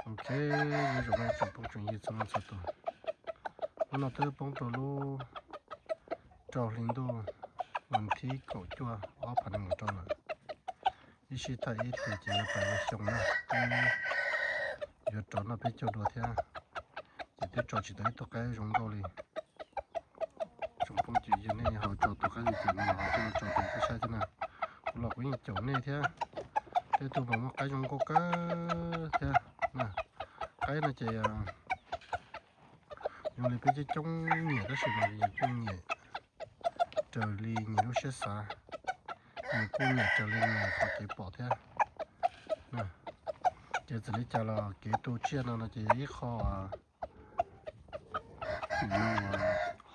Ok, nyob zoo tsoom phooj tsoom ywg txhua leej txhua tus. Hnub no twb poob rau lub rau hli ntuj vas thib kaum cuaj ob phav nees nkaum rau lawm. Ib sij thaim ib hlis ces yuav tawm xyoo na, twb yuav rov noj peb caug dua thiab. Ces twb tso tsis tau ib tug qaib zoo nkauj li. Tsoom phooj ywg, yog nej ho tso tus qaib li cas no los ho tuaj tso rau kuv saib thiab na. Kuv los kuv yeej caum nej thiab. Tej tug mas muaj qaib zoo nkauj kawg thiab. Qaib no ces zoo li peb coob coob nyiam tab sis mas yus kuj nyiam raws li nyias lub siab xav, nyias kuj nyiam raws li nyias qhov kev pom thiab. Ces txawm li cas los kev tu tsiaj no no ces yog ib qho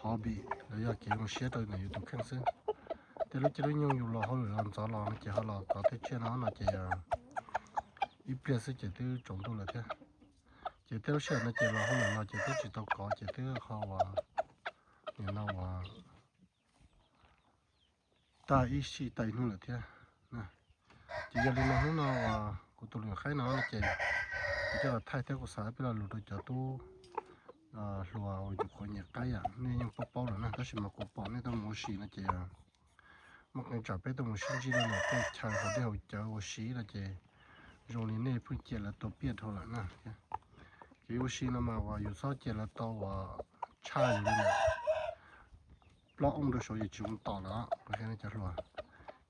hobby los yog kev zoo siab rau ntawm yus tus kheej xwb. Tej lub caij lub nyoog yus los hauj lwm los ntxov los no ces ho los kov tej tsiaj no no ces ib pliag xwb ces twb tsaus ntuj lawm thiab. Ces tej lub sij hawm no ces los hauj lwm los ces twb tsis tau kov ces twb ho uas nim no uas tag ib sij tag ib hnub lawm thiab. Ces yog li no hnub no uas kuv tus lwm qaib no ces kuv coj los thaij thiab kuv xav peb lo lus rau cov tub hluas uas yus qhuav nyiam qaib, nej yeej paub paub lawm na, tab sis mas kuv pom nej tuaj mus ua si no ces muaj qee tsam peb tuaj mus sib ntsib rau ntawm tej chaw hauv dej hauv cawv ua si no ces zoo li nej pheej cia lawv tua piaj dhau lawm na. Kev ua si no mas uas yus txhob cia lawv tau uas tshaj yus li lawm. Plaub ooj rau saud yus tsis zoo tom lawm os, cov hluas.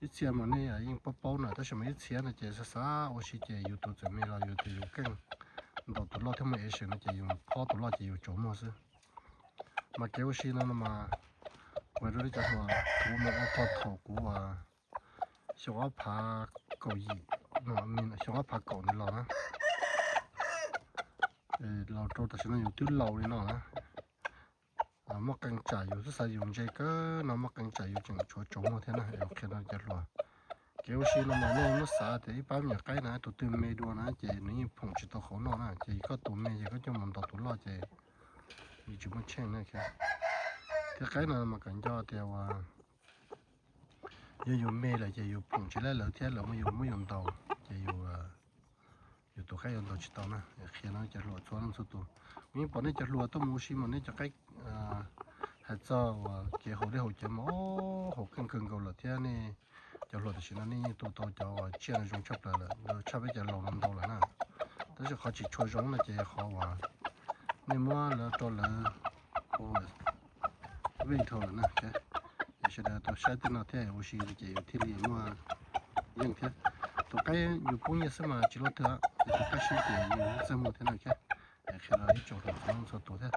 Ib txhia mas nej yeej paub paub na, tab sis mas ib txhia no ces xav xav ua si ces yus tus txawm me los yus tus yus keej ntaus tus loj thiab muaj ev seem no ces yus phob tus loj ces yus tsaus muag xwb. Mas kev ua si no no mas kuv hais rau nej cov hluas, kuv mus ua tau thaum kuv uas xyoo ob phav kaum yim, xyoo ob phav kaum ntawd los na, los rau tam sim no yus twb laus li no na. Muaj qee tsam yus twb xav yus ntse kawg no, muaj qee tsam yus tseem tshuav tsaus muag thiab na. Qhia no cov hluas, kev ua si no mas nej muab xav tias ib pab me nyuam qaib na, tus twg me dua na ces nws yeej phoom tsis tau qhauv noj na, ces koj tus me ces koj coj mus ntaus tus loj ces yeej tsis muaj tsheej na. Thiab qaib no mas kom nco tias uas yog yus me lawm ces yus phoom tsis laib lawv thiab lawv muab yus muab yus ntaus ces yus tus qaib yuav ntaus tsis tau na. Qhia no cov hluas txhua leej txhua tus, kuv yeej pom nej cov hluas tuaj mus ua si mas nej cov qaib hais txog uas kev haus dej haus cawv mas haus keej kawg nkaus lawm thiab nej cov hluas tam sim no nej yeej tu tau cov uas tsiaj no zoo tshaj plaws lawm, tshaj peb cov laus no ntau lawm na. Tab sis qhov tsis tshua zoo no ces qhov uas nej muab lawv rau lawv vij dhau lawm na. Es sawv daws tau saib tej no thiab ua si ces yus thiaj li muaj yeej thiab. Tus qaib yus poob nyiaj xwb mas tsis luaj twg, ces tus qaib sib ces yus txaj muag thiab na. Qhia rau ib tsoom hluas txhua leej txhua tus thiab.